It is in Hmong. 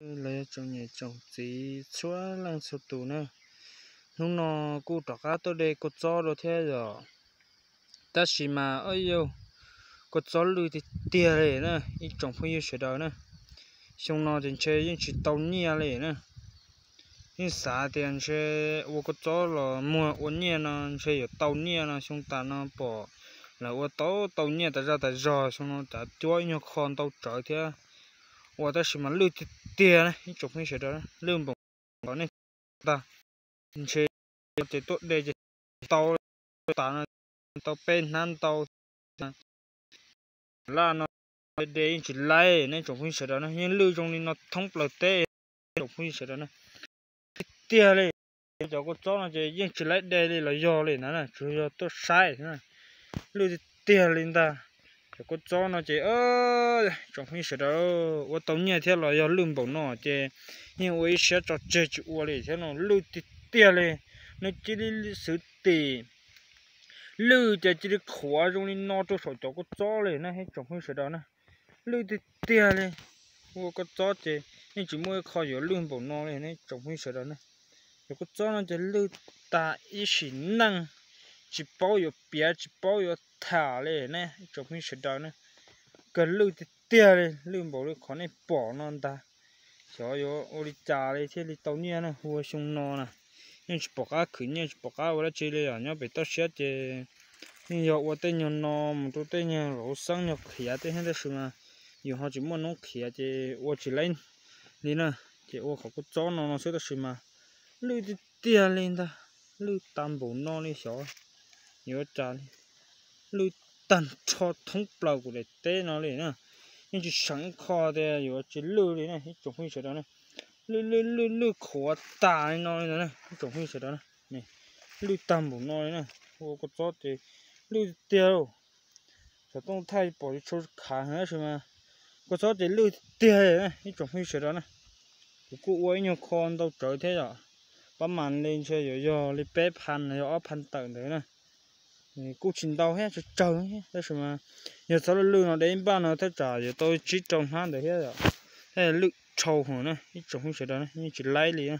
Los yog tsoom niam tsoom txiv txhua leej txhua tus na, hnub no kuj rov qab tuaj de kua txob dua thiab yom. Tab sis mas, o yau, kua txob lwj tiag tiag li na ib tsoom phooj ywg sawv daws na. Xyoo no ces ntshe yeej tsis tau nyiaj li na. Yeej xav tias ntshe ua kua txob los muag ua nyiaj no ntshe yuav tau nyiaj no, xyoo tas no pom lawv ua tau tau nyiaj tas zaj tas zog, xyoo no cav cuab ib nyuag kho ntau tsawv thiab ua, tab sis mas lwj tiag tiag na ib tsoom phooj ywg sawv daws, lwj npaum no nej ntag. Ntshe ces tuaj de ces tau tas no, tau peb hnab ntau laj no, de yeej tsis laib ne tsoom phooj ywg sawv daws na, yeej lwj zoo li no thoob plaws teb tsoom phooj ywg sawv daws na. Tiag tiag li, cov kua txob no ces yeej tsis laib de li los yog li ntag na, tsuas yog tuaj saib na. Lwj tiag tiag li ntag. Cov kua txob no ces tsoom phooj ywg sawv daws, ua tau nyiaj thiab los yog lwj npaum no ces yeej ua ib siab tso tseg tsis ua li thiab no, lwj tiag tiag li. Nws cia li xwv tim lwj ces cia li qhuav zoo li no rau saum cov kua txob li na ib tsoom phooj ywg sawv daws na. Lwj tiag tiag li. Ua kua txob ces yeej tsis muaj ib qho yuav lwj npaum no li ne tsoom phooj ywg sawv daws na. Cov kua txob no ces lwj tas ib sim neej, tsis paub yuav piav tsis paub yuav tham li ne tsoom phooj ywg sawv daws na. Kawg lwj tiag tiag li, lwj npaum li qhov nej pom no ntag. Xyov yuav ua li cas li thiaj li tau nyiaj na, hu ua xyoo no na. Yeej tsis pom qab khwv nyiaj tsis pom qab ua dab tsi li os, nyob pem toj siab ces yeej yog ua tej nyuag no mus rau tej nyuag lauv xeeb nyuag qhiav tej thiab, tab sis mas yus ho tsis muaj noob qhiav ces ua tsis laib li na. Ces ua qhov kua txob no no xwb tab sis mas lwj tiag tiag li ntag, lwj tag npaum no li xyov yuav cas li. Lwj tag nrho thoob plaws kuv daim teb no li na, yeej tsis seem ib qho tias yuav tsis lwj li na ib tsoom phooj ywg sawv daws na. Lwj lwj lwj lwj qhuav tas li no li ntag na ib tsoom phooj ywg sawv daws na. Lwj tag npaum no li na, ua kua txob ces lwj tiag tiag lauj. Xov tooj thaij pom tsis tshua khav heev tab sis mas kua txob ces lwj tiag tiag li na ib tsoom phooj ywg sawv daws na. Kuv kuj ua ib nyuag kho ntau tsawv thiab yom, pab mas li ntshe yuav yog li peb pha los yog ob pha tawm ntawd na. Kuj tsis ntau thiab, tsawg tsawg thiab tab sis mas yog txhob lwj lwj no de ib npaj no thaj tsam yuav tau tsib rau hnab ntawd thiab yom. Thiab lwj dhau heev na ib tsoom phooj ywg sawv daws na, yeej tsis laib li na.